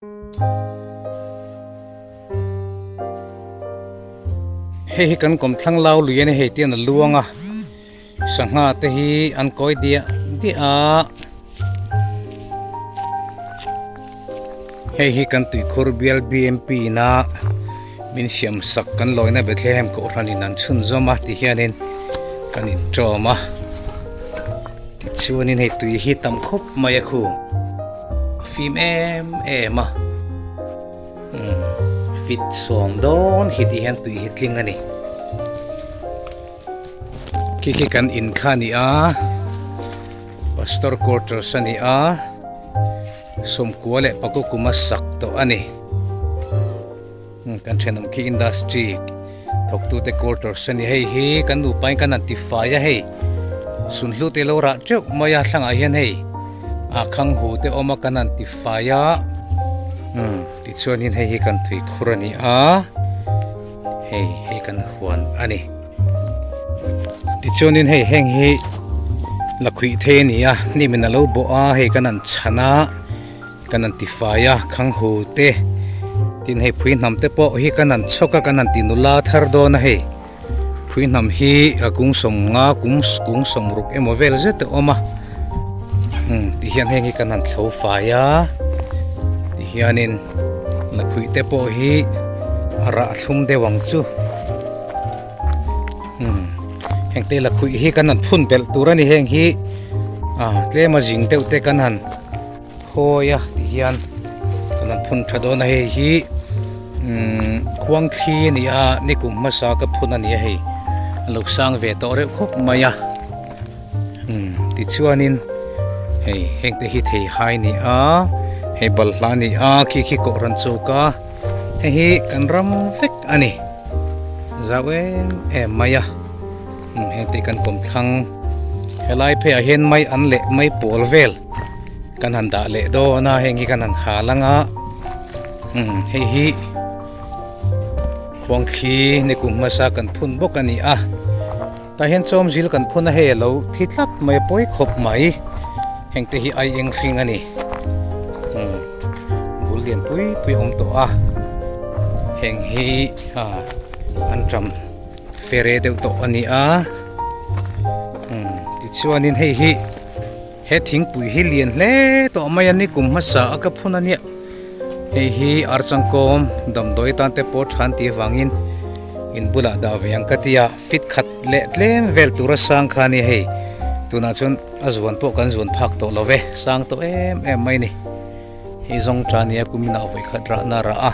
Hei hi kan kawmthlang lau lui a ni hei tian a luang a sangha te hi an kawi diah diah a hei hi kan tuikhur bial bmp ina min siam sak kan lawina Bethlehem kohhran in an chhunzawm a ti hianin kan intawm a tichuanin hei tui hi tam khawp mai a khu. A fim em em a umm fit sawm dawn hi tih hian tui hi tling a ni khi khi kan in kha a ni a pastor quarters a ni a sawmkua leh pakua kuma sak tawh a ni kan thenawm khi industry thawktute quarters a ni hei hi kan nupa in kan han ti fai a hei sunhlu te lo rah teuh mai a thlangah hian hei a khang hu te awm a kan han ti fai a umm tichuanin hei hi kan tuikhur a ni a hei hei kan huan a ni tichuanin hei heng hi lakhuih thei a ni a hnim in a lo bawh a hei kan han chhan a. Kan han ti fai a, khang hu te, tin hei phui hnam te pawh hi kan han chhawk a, kan han ti nula thar dawn a hei. Phui hnam hi a kung sawm nga kung kung sawm ruk emaw vel zet a awm a, umm ti hian heng hi kan han thlo fai a, ti hianin lakhuih te pawh hi a rah thlum deuh ang chu, umm heng te lakhuih hi kan han phun belh tur a ni heng hi ah tlem a zing deuh te kan han. Khawi a tih hian kan han phun tha dawn a hei hi umm khuang thli a ni a nikum hmasa ka phun a ni a hei a lo sang ve tawh reuh khawp mai a umm tichuanin hei heng te hi thei hai a ni a hei balhla a ni a khi khi kohhran choka hei hi kan ram vek a ni zau em em mai a umm heng te kan kawmthlang helai pheiah hian mai an leh mai pawl vel. Kan han dah leh dawn a heng hi kan han hal ang a umm hei hi khuangthli ni kum hmasa kan phun bawk a ni a tah hian chawmzil kan phun a hei a lo thi tlat mai a pawi khawp mai heng te hi ai eng hring a ni umm bul lian pui pui a awm tawh a heng hi ah an ṭam fere deuh tawh a ni a umm tichuanin hei hi. He thingpui hi lian hle tawh mai a ni kum hmasa a ka phun a nia. Hei hi Archangkawm damdawi tan te pawh than tih avangin in bulah dah ve ang ka ti a, fit khat leh tlem vel tura sang kha a ni hei. Tunah chuan a zuan pawh kan zuan phak tawh lo ve, sang tawh em em mai a ni. Hei zawng ta nia kumin ah vawikhat rahna a rah a.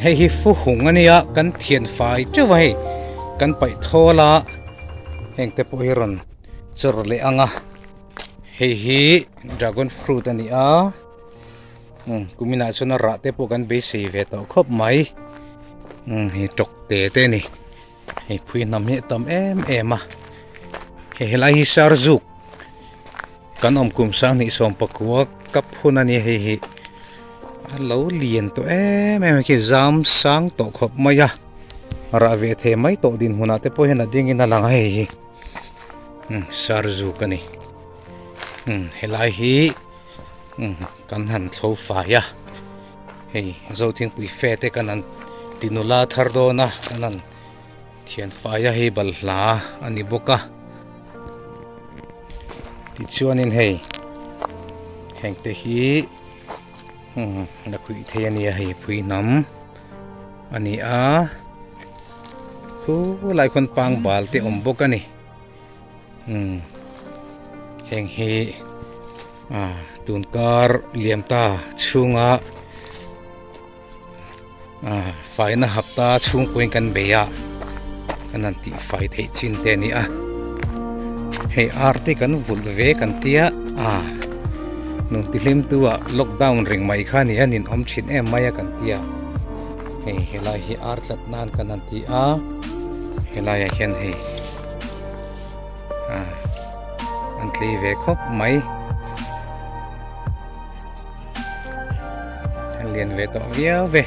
Hei hi fu hung a nia kan thian fai teuh a hei kan paih thawl a heng te pawh hi rawn chawr leh ang a hei hi dragon fruit a ni a kuminah chuan a rah te pawh kan beisei ve tawh khawp mai hei tawk te te a ni hei phui hnam hi a tam em em a hei helai hi sarzuk. Kan awm kum sanghnih 19 kap hun a ni hei hi a lo lian tawh em em khi zam sang tawh khawp mai a rah ve thei mai tawh din hunah te pawh hian a ding in a lang a hei hi umm sarzuk a ni umm helai hi umm kan han thlo fai a hei zothingpui fe te kan han ti nula thar dawn a kan han. Thianfaia hei balhla a ni bawk a tichuanin hei heng te hi umm lakhuih thei a nia hei phui hnam a ni a khulai khawn pangbal te awm bawk a ni umm heng hi ah tunkar liam ta chhunga. Ah faina hapta chhungpuiin kan bei a kan han tih fai theih chin te a ni a hei ar te kan vulh ve kan tia ah nung ti hlim tu ah lockdown reng mai kha a ni a nin awm thin em mai a kan tia hei helai hi ar tlat nan kan han ti a helai ah hian hei ah an tlei ve khawp mai. An lian ve tawh viau ve.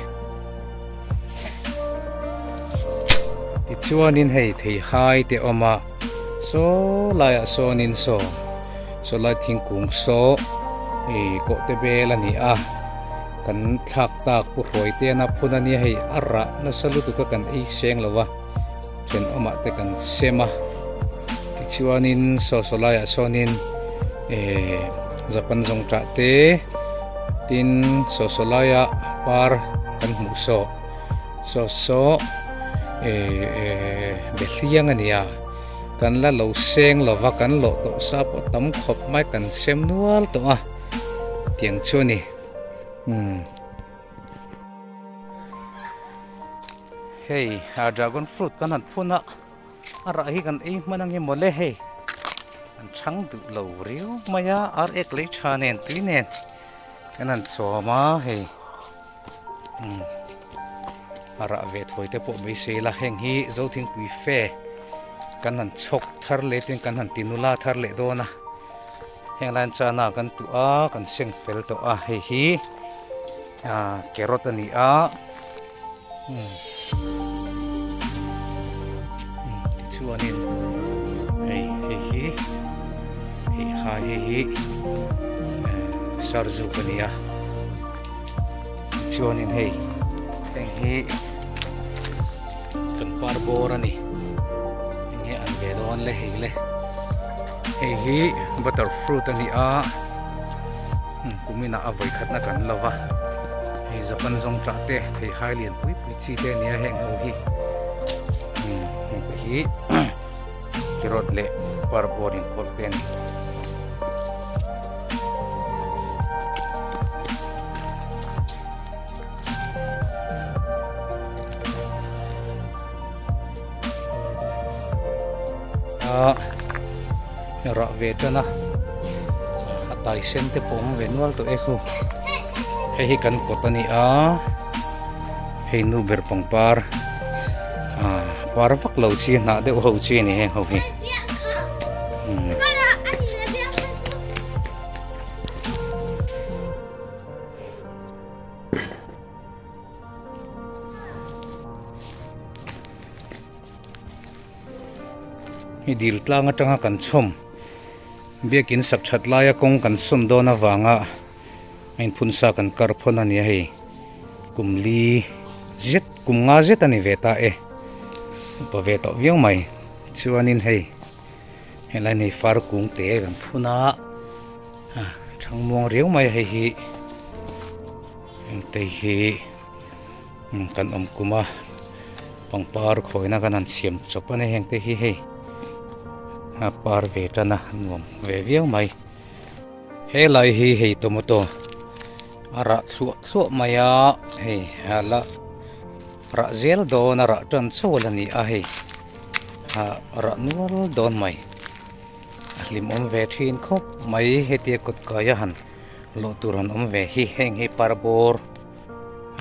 Tichuanin hei thei hai te awm a, saw laiah sawnin saw. Sawlai thingkung saw ih kawhte bel a ni a, kan thlak tak pu hruai te ana phun a nia hei a rah nasa lutuk a kan ei seng lo va thenawmah te kan sem a tichuanin saw sawlaiah sawnin eh japan zawng tah te tin saw sawlaia par kan hmuh saw saw saw eh eh behliang a ni a kan la lo seng lo va kan lawh tawh sa pawh tam khawp mai kan sem nual tawh a tiang chu a ni umm. Hei a dragon fruit kan han phun a a rah hi kan ei hman ang emaw le hei an chhang duh lo riau mai a ar ek lei tha nen tui nen kan han chawm a hei umm a rah ve thawi te pawh beisei la heng hi zo thingpui fe kan han chhawk thar leh ten kan han ti nula thar leh dawn a heng lai chana kan tuah a kan seng fel tawh a hei hi ah carrot a ni a. Tichuanin hei hei hi theihai hei hi sarzuk a ni a tichuanin hei heng hi kan par bawr a ni enge an ve dawn le hei le hei hi butter fruit a ni a kuminah a vawikhatna kan lo va. Hei Japan zawng tah te theihai lian pui pui chi te a nia heng ho hi umm heng te hi carrot leh parbawr inpawlh te a ni. A rah ve tan a a tai sen te pawh awm ve nual tawh e khu hei hi kan kawt a ni a hei nu ber pangpar ah par vak lo chi hnah deuh ho chi a ni heng ho hi umm. Hei dil tlang atanga kan chhawm biakin sak that laia kawng kan sawn dawn avanga a inphun sa kan kar phawn a ni a hei kum li zet kum nga zet a ni ve ta e upa ve tawh viau mai chuanin hei helai hi far kung te kan phun a thangmuang riau mai a hei hi hengte hi. Kan awm kum a pangpar khawina kan han siam chawp a ni heng te hi hei a par ve tan a nuam ve viau mai helai hi hei tomato a rah thluah thluah mai a hei a la rah zel dawn a rah tan chauh a la ni a hei ah rah nual dawn mai a hlimawm ve thin khawp mai hetia kawt kai a han lawh tur han awm ve hi heng hi parbawr.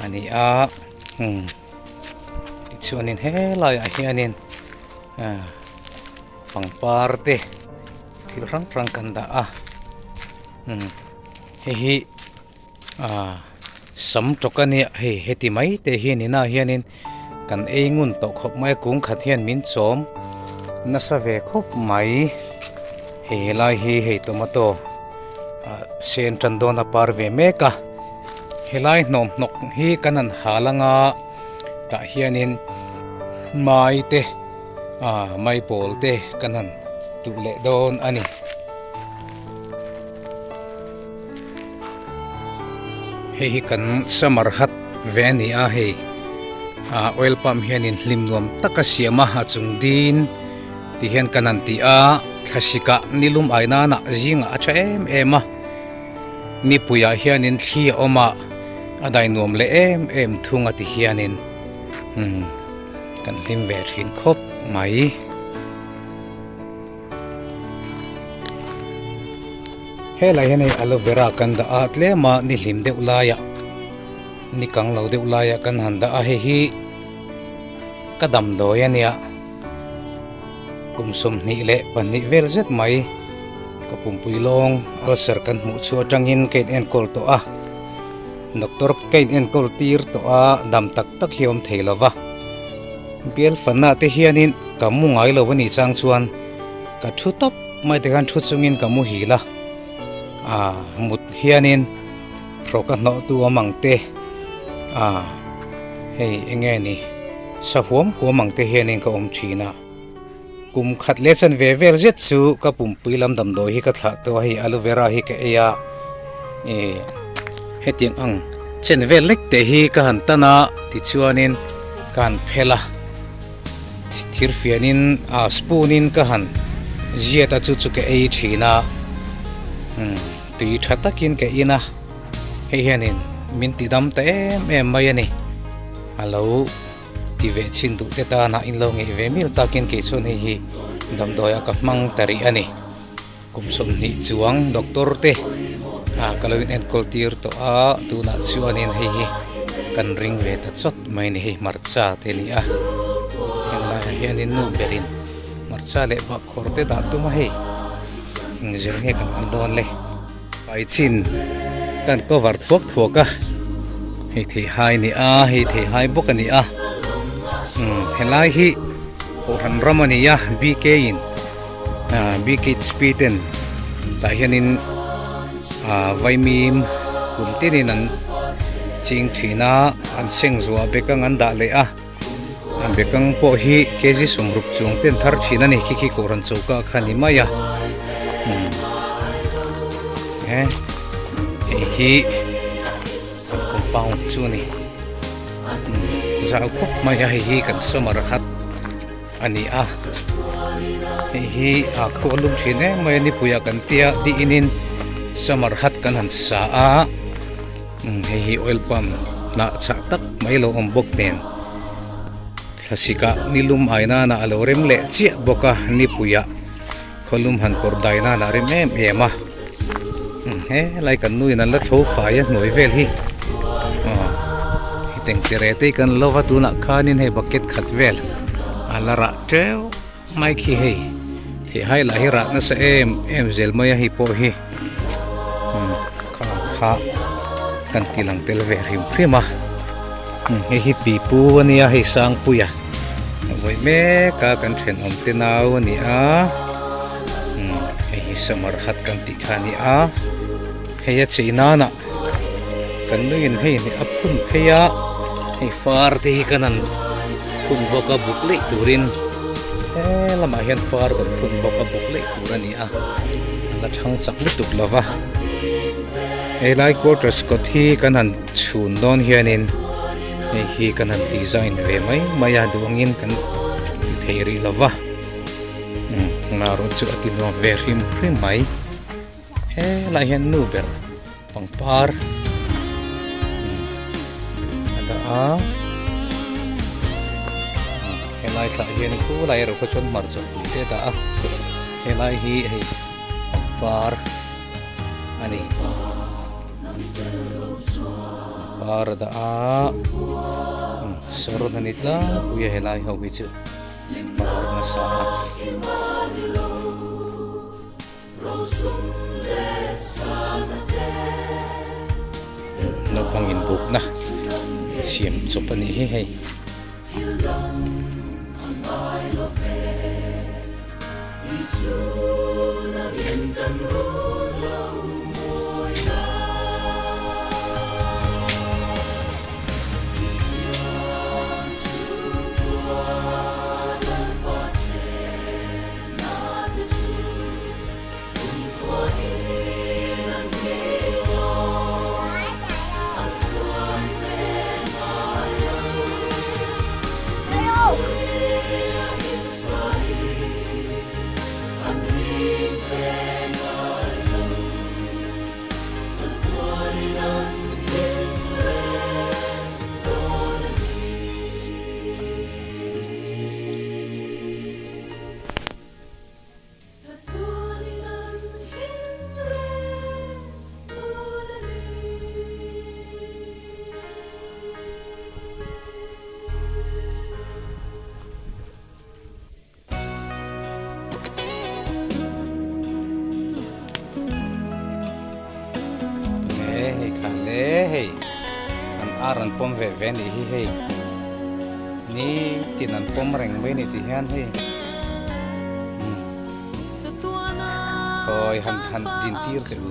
A ni a umm tichuanin helaiah hianin ah pangpar te thil hrang hrang kan dah a umm hei hi ah sam tawk a nia hei heti mai te hi a ni na hianin kan ei ngun tawh khawp mai a kung khat hian min chawm nasa ve khawp mai hei helai hi hei tomato ah sen tan dawn a par ve mek a. Helai hnawm hnawk hi kan han hal anga tah hianin mai te ah mai pawl te kan han tuh leh dawn a ni. Hei hi kan summer hut ve a ni a hei ah oil pump hianin hlim nuam tak a siam a a chung din ti hian kan han ti a thlasikah nilum ai nanah zingah a tha em em a. Nipuiah hianin thli a awm a, a dai nuam leh em em thung a ti hianin umm kan hlim ve thin khawp mai. Helai hian hei aloe vera kan dah a tlem a ni hlim deuh laiah ni kang lo deuh laiah kan han dah a hei hi ka damdawi a nia. Kum 22 vel zet mai ka pumpui lawng ulcer kan hmuh chu atangin ka in enkawl tawh a, doctor ka in enkawl tir tawh a dam tak tak hi a awm thei lova, bial fanna te hianin ka mu ngai lo a nih chang chuan ka thu tawp mai tikhan thu chungin ka muhil a, ah mut hianin hrawk a hnawh tu awm ang te ah hei eng nge ni sa huam huam ang te hianin ka awm thin a, kum khat leh chan ve vel zet chu ka pumpui lam damdawi hi ka thlah tawh a, hei aloe vera hi ka ei a ih hetiang ang chen vel lek te hi ka han tan a tichuanin ka han phel a. Thir fianin ah spoon in ka han ziat a chu chu ka ei thin a umm tui tha takin ka in a hei hianin min ti dam ta em em mai a ni a lo ti ve chhin duh te tana in lo ngeih ve mil takin kei chuan hei hi damdawi ah ka hmang ta rih a ni. Kum 20 chuang doctor te ah ka lo in enkawl tir tawh a tunah chuanin hei hi kan ring ve ta chawt mai a ni hei hmarcha te a ni a heng laiah hianin nu berin hmarcha leh bahkhawr te dah tum a hei engzir nge kan an dawn le paichin kan cover thuak thuak a hei theihai a ni a hei theihai bawk a ni a umm helai hi kohhran ram a ni a B_K in. Bkhp ten tah hianin ah vaimim kum tinin an ching thin a an seng zuah bekang an dah leh a a bekang pawh hi kg 60 chuang te an thar thin a ni khi khi kohhran choka kha a ni mai a umm he hei hi kan compound chu a ni umm zau khawp mai a hei hi kan summer khat. A ni a, hei hi a khuh a lum thin em mai a nipuiah kan tia diinin summer hut kan han sa a hei hi oil pump hnah chhah tak mai lo awm bawk nen thlasik ah nilum ai nana a lo rem leh chiah bawk a nipuiah khawlum han pawrh dai nana a rem em em a helai kan nuin an la thlo fai a hnuai vel hi aw hetiang chi reh te hi kan lo va tunah khanin hei bucket khat vel a la rah teuh mai khi hei theihai lah hi rah nasa em em zel mai a hei pawh hi kha kha kan ti lang tel ve hrim hrim a hei hi pipu a nia hei sangpuia. A vawih mek a kan thenawm te nau a ni a umm hei hi summer hut kan tih kha a ni a hei a chei nanah kan nuiin hei ni a phun phei a hei far te hi kan han phun bawk a buk leih turin he lamah hian far kan phun bawk a buk leih tur a ni a a la thang chak lutuk lo va helai quarters kawt hi kan han chhun dawn hianin. Hei hi kan han design ve mai mai a duh angin kan ti thei rih lo va umm ngarawh chu a ti nuam ve hrim hrim mai helaiah hian nu ber pangpar umm a dah a helai thlah hian khulai erawh kha chuan hmarcha pui te a dah a helai hi hei pangpar a ni. Par a dah a saron a ni tlangpui a helai ho hi chu par nasa a. Naupang inbukna siam chawp a nih hi hei. Hei kha le hei an ar an pawm ve ve anih hi hei nitin an pawm reng mai a ni tih hian hei. Awi han han din tir teh u.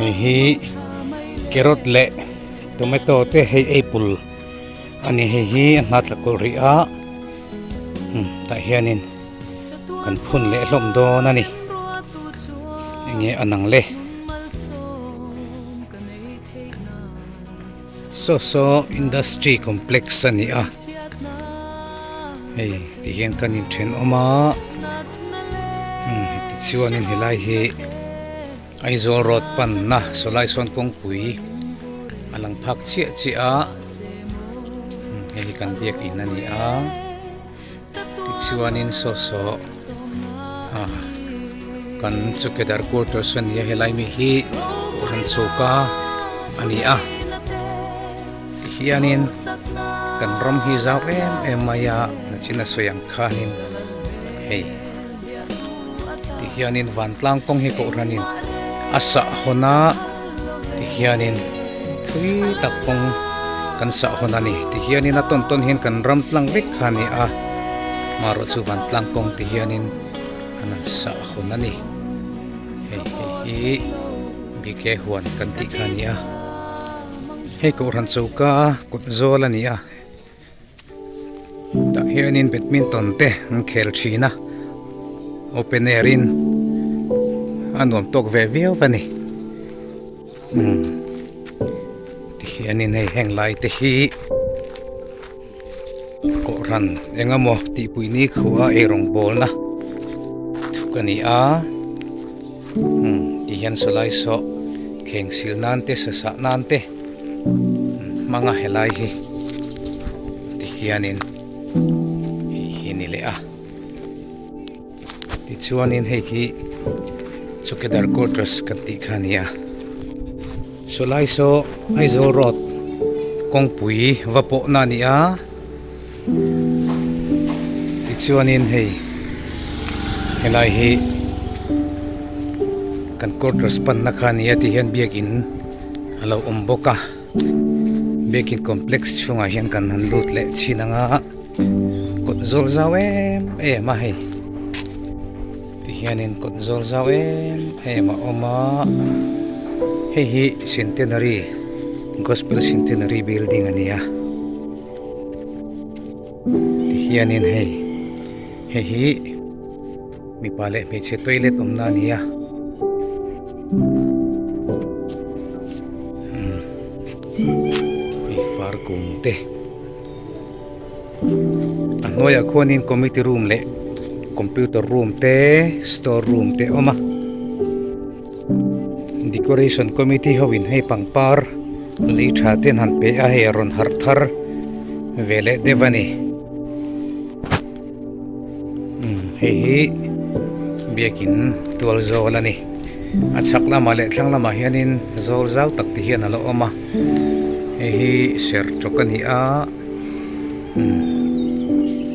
Hei hi carrot leh tomato te hei apple a ni hei hi a hna tla kawlh rih a tah hianin kan phun leh hlawm dawn a ni enge a nang le saw saw industry complex a ni a hei ti hian kan inthenawm a tichuanin helai hi Aizawl road panna sawlai sawn kawngpui a lang phak chiah chiah a hei hi kan biakin a ni a tichuanin saw saw ah kan chowkidar quarters a ni a helai mi hi kohhran choka a ni a tihianin kan ram hi zau em em mai a nachin a sawi ang khanin hei. Tihianin vantlang kawng hi kohhranin a sah hawn a tihianin thui tak kawng kan sah hawn a ni tihianin a tawn tawn hian kan ram tlang vek kha a ni a marawh chu vantlang kawng tihianin kan han sah hawn a ni hei hei hi bike huan kan tih kha a ni a hei kohhran choka kawt zawl a ni a. Tah hianin badminton te an khel thin a open air in a nuam tawk ve viau a ni umm tihianin hei heng lai te hi kohhran eng emaw tihpui ni khua eirawng bawlna thuk a ni a umm tihian sawlai saw thleng sil nan te sasah nan te. Hmanga helai hi tihianin hei hi ni leh a tichuanin hei hi chowkidar quarters kan tih kha a ni a sawlai saw Aizawl road kawngpui va pawhna a ni a tichuanin hei helai hi kan quarters panna kha a ni a tihian biakin a lo awm bawk a biakin complex chhungah hian kan han lut leh chhin ang a kawt zawl zau em em a hei tihianin kawt zawl zau em em a awm a hei hi centenary gospel centenary building a ni a. Tihianin hei hei hi mipa leh hmeichhe toilet awmna a ni a umm hei far kung te a hnuaiah khuanin committee room leh computer room te store room te a awm a. Decoration committee ho in hei pangpar lei tha te an han pe a hei a rawn harh thar ve leh deuh a ni umm hei hi biakin tual zawl a ni a chhak lamah leh thlang lamah hianin zawl zau tak te hian a lo awm a hei hi sertawk a ni a umm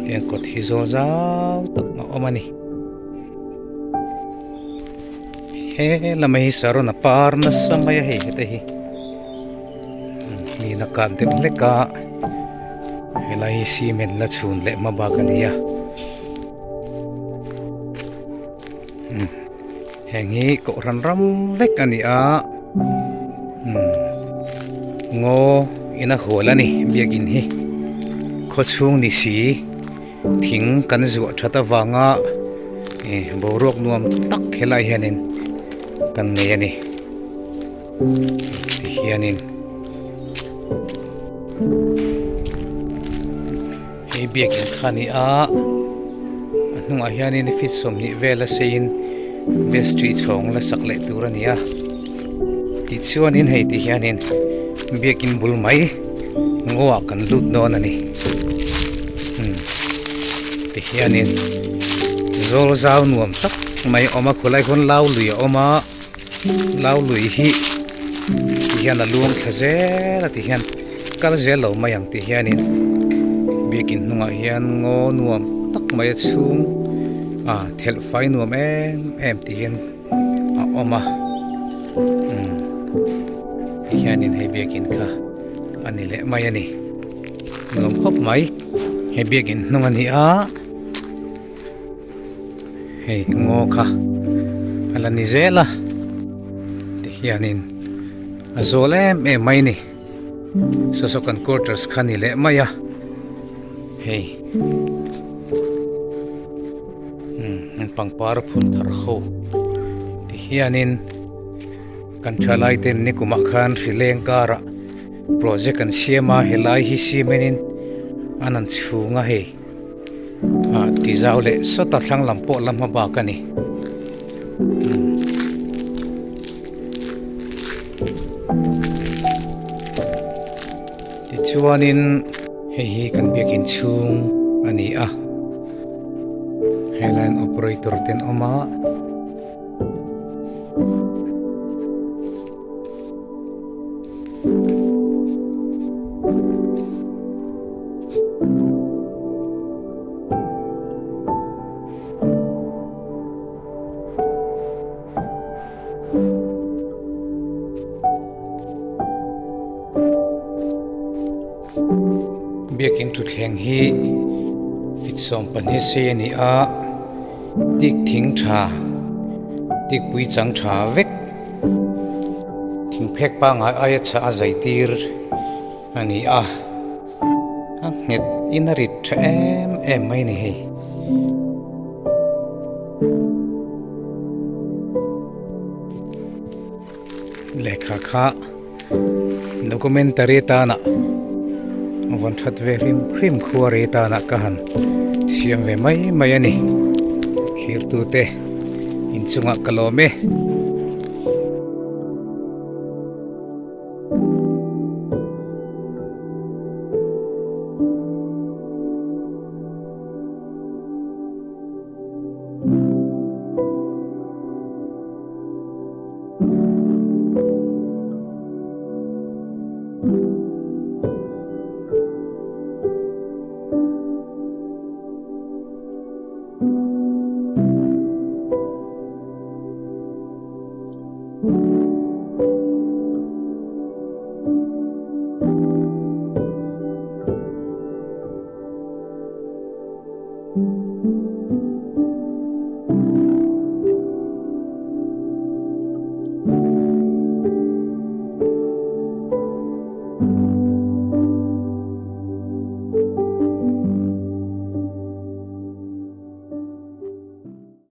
tiang kawt hi zawl zau tak a awm a ni. He lamah hi saron a par nasa mai a hei hete hi hmun a kah deuh hlek a helai hi cement la chhun leh hma bak a ni a heng hi kohhran ram vek a ni a ngaw in a hual a ni biakin hi khawchhung ni si. Thing kan zuah that avanga ih boruak nuam tak helai hianin kan nei a ni tihianin hei biakin kha a ni a a hnungah hianin feet 20 vel a seiin vestry chhawng la sak leh tur a ni a tichuanin hei tihianin biakin bul mai ngaw ah kan lut dawn a ni. Tihianin zawl zau nuam tak mai a awm a khawlai khawn lau lui a awm a lau lui hi tihian a luang thla zel a tihian kal zel lo mai ang tihianin biakin hnungah hian ngaw nuam tak mai a chhung ah thelh fai nuam em em tihian a awm a tihianin hei biakin kha a ni leh mai a ni. Nuam khawp mai he biakin hnung a ni a hei ngaw kha a la ni zel a tihianin a zawl em em mai a ni saw saw kan quarters kha a ni leh mai a hei umm pangpar phun thar ho tihianin kan thalai ten nikumah khan hrileng karah. Project an siam a helai hi cement in an an chhung a hei ah ti zau leh sawt a thlang lam pawh la hma bak a ni tichuanin hei hi kan biakin chhung a ni a helaiin operator te an awm a. Biakin thutthleng hi feet 12 sei a ni a tik thing tha tik pui chang tha vek. Thingphek pangngai aia chhah a zai tir a ni a, a nghet in a rit tha em em mai a ni hei. Lehkha kha documentary atana vawn that ve hrim hrim khuari atana ka han siam ve mai mai a ni. Thirtute inchungah ka lawm e.